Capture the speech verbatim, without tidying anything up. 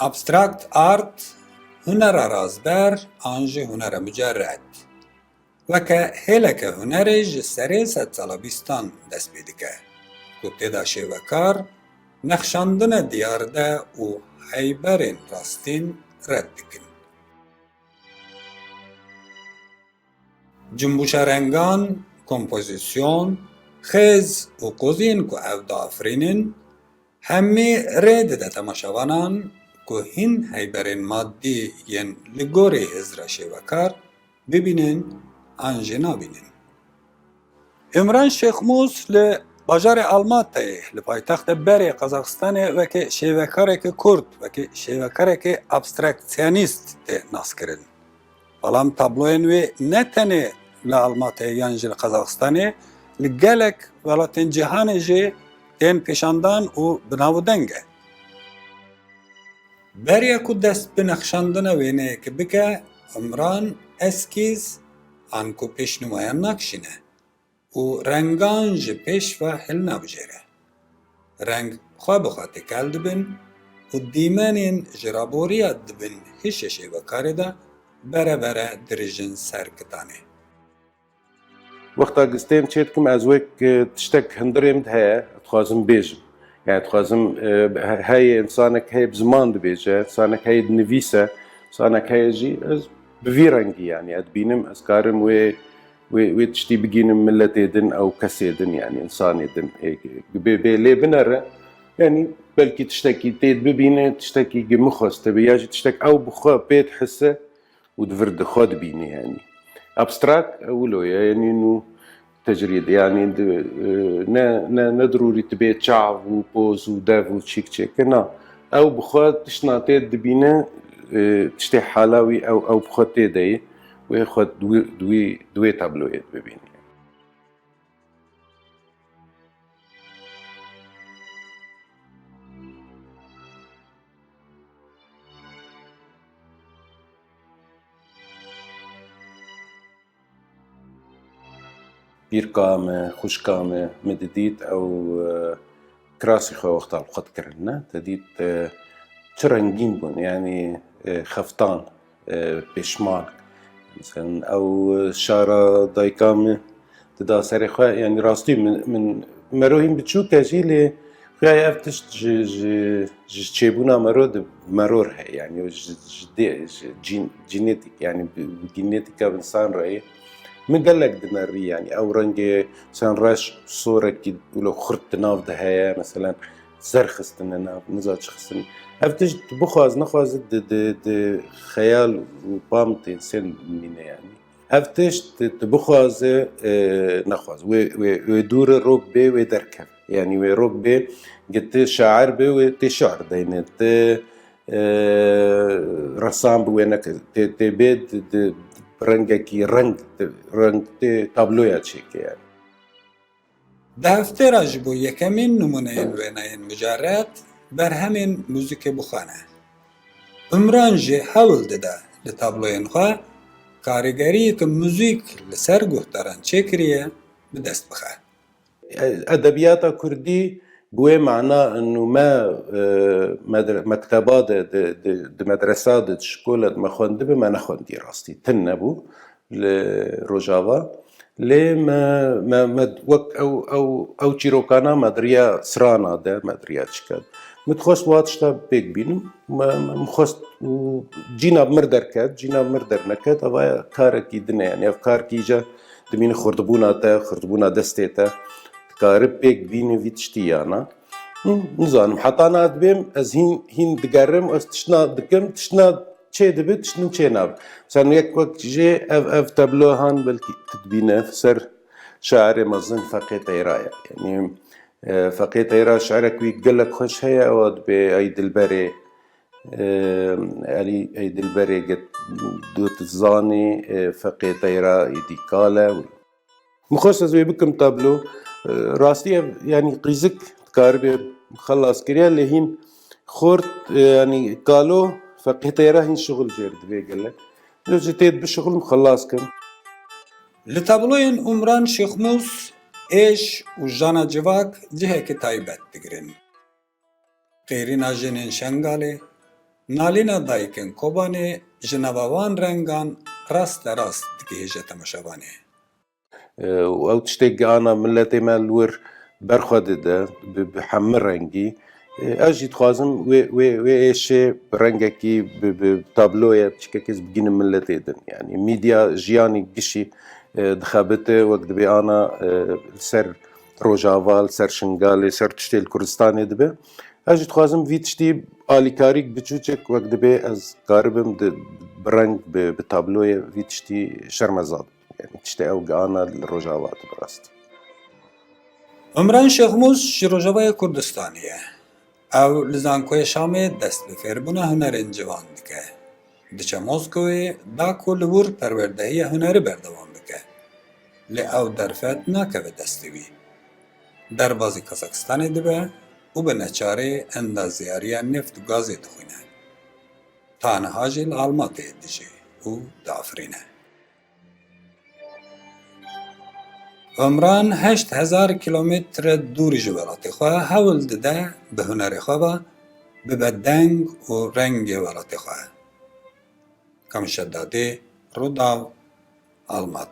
Abstract art, hunera razber an jî hunera mucerred. Weke hêleke hunerê ji serê sedsala bîstan dest pê dike, ku tê de şêwekar nexşandine diyarde û heyberên rastîn red dikin. Cimbûşa rengan, kompozîsyon, xêz û qoziyên ku ew diafirînin, hemî rê dide temaşevanan ku hîn heyberên madî yên li gorî hizra şêwekar bibînin an jî nabînin. Umran Şêxmûs li bajarê Almatayê, li paytexta berê Qazaxistanê, weke şêvekarekî kurt, weke şêvekarekî abstraksiyonîst tê naskirin. Belam tabloyên wê ne tenê li Almatayê yan jî li Qazaxistanê, li gelek welatên cîhanê jî tên pêşandan û bi nav û deng e. Beriya ku dest bi nexşandina wêneyekê bike, Umran eskîz anku pêşnûmayan nakişîne û rengan ji pêş ve hilnabijêre. Reng xwe bi xwe têkel dibin û dîmenên ji raboriya di bin hişê şêvekarê de bere bere dirijin ser kitanê. Wexta gistên çê dikim, ez wek, e, tiştek hundirê min heye, dixwazim bêjim. Yani dixwazim, e, he-, heye, insanek heye bi ziman dibêje, insanek heye dinivîse, insanek heye jî ez bi vî rengî, yani ez dibînim, ez karim wê, wê, wê tiştî bigînim milletê din ew kesê din, yani insanê din. Ê, bê, bê lê binere, yani belkî tiştekî tê bibîne, tiştekî gi min xwestibe, ya jî tiştek ew bi xwe pê dihise, û di vir di xwe dibîne, yanî. Abstrak ew wilo ye, yanî nû tecrîd, yanî di, e, ne, ne, ne dirûrî tu bê çav û poz û dev û çîk çêke, na. Ew bi xwe tiştna tê dibîne, e, tiştê hala wî ew, ew bi xwe tê de ye, wê xwe di wî, di wî, di wê tabloyê de bibîne. Pîrka me, xwişka me, me didît ew, e, kirasî xwe wexta li xwe dikirin, ne? Te dît, e, çi rengîn bûn, yanî, e, xeftan, e, pêşman. Mesela ew, e, şara dayika min dida serê xwe, yanî rastî min, min mero hîn biçûk e jî, lê xuya ev tişt ji, ji, ji çêbûna mero di mero re heye, yanî ji, ji dê, ji cîn-, cînetîk, yanî bi, bi genetîka însan re ye. Min gelek dinerî, yanî ew rengê sen reş sorekî wilo xurt di nav de heye, meselen, zer xistine nav, niza çi xistine. Ev tişt tu bixwaz, nexwaze di, di, di xeyal û pam tê sen mîne, yanî. Ev tişt tu, tu bixwaze, e, nexwaze. Wê, wê, wê dûre rok bê, wê derkev. Yanî wê rok bê, gi ti şair bê, wê tê şiir deyne. Ti, e, resam bi wê neke. Tê, tê bê di, di rengekî reng, di reng tê tabloya çêke, yanî. Di heftê re ji bo yekemîn nimûneyên wêneyên mucerred berhemên muzîkê bixwe ne. Umran jî hewl dide li tabloyên xwe karîgeriyeke muzîk li ser guhdaran çêkiriye bi dest bixe. Edebiyata kurdî bi wê mana û me, e, medre-, mekteba de, di, di, di medresa de, di şkola de me xwendibe, me nexwendiye rastî. Tune nebû. Li Rojava. Lê me, me, me wek ew, ew, ew çîrokana me di riya strana de, me di riya çika de. Min dixwest wa tişta pêk bînim, me, me, min xwest û cîna bi mir derket, cîna bi mir derneket, eva karekî din e, yanî ev karekî îca dimîne xurtbûna te, xurtbûna destê te, dikare pêk bîne vî tiştî yana. Hı, nizanim. Heta niha dibêm, ez hîn, hîn digerim, ez tiştna dikim, tiştna çê dibe, tiştin çê nabe. Mesela yek wek jê ev, ev tablo han belkî tu dibîne, ser şairê mezin Feqê Teyra ye. Yanî, e, Feqê Teyra şiirek wî gelek xweş heye, ewa dibê Ey Dilberê, e, Elî Ey Dilberê get dot zanî, e, Feqê Teyra îdî kal e. Min xwest ez wê bikim tablo. E, rastî ev, yanî qîzik dikaribe xelas kiriya, lê hîn xort, e, yanî kalo Feqê Teyra hîn şixul jêr divê gelek. Lê ji tê bişixulim xelas kim. Li tabloyên Umran Şêxmûs êş û jana civak cihekî taybet digirin. Qêrîna jinên Şengalê, Nalîna dayikên Kobanê ji nava wan rengan raste rast digihêje temaşevanê. Û ew tiştê gihana miletê me li wir berxwe dide bi, bi hemî rengî. Ez jî dixwazim wê, wê, wê êşê bi rengekî, bi, bi tabloye biçikekê ez bigînim miletê din. Yanî mîdya jiyanî gişî, e, dixebite, wek dibê ana, e, li ser Rojava, li ser Şingalê, ser tiştê li Kurdistanê dibe. Ez jî dixwazim vî tiştî alîkarîk biçûçik wek dibê ez karibim di, bi reng, bi, bi tabloye vî tiştî şermezar. Yanî tiştê ew gihana li Rojava dibe rast. Umran Şêxmûs ji Rojavayê Kurdistanê ye. Ew li Zankoyê Şamê dest bi fêrbûna hunerên ciwan dike. Diçe Moskowê da ku li wir perwerdehiya hunerî berdewam bike. Lê ew derfet nakeve destê wî. Derbazî Kazakistanê dibe û bi neçarê endaziyariya neft û gazê dixwîne. Ta niha jî li Almatê dijî û diafirîne. Umran heşt hezar kilometre dûr ji welatê xwe hewl dide bi hunerê xwe ve bibe deng û rengê welatê xwe. Kamîl Şedadî, Rûdaw, Almatê.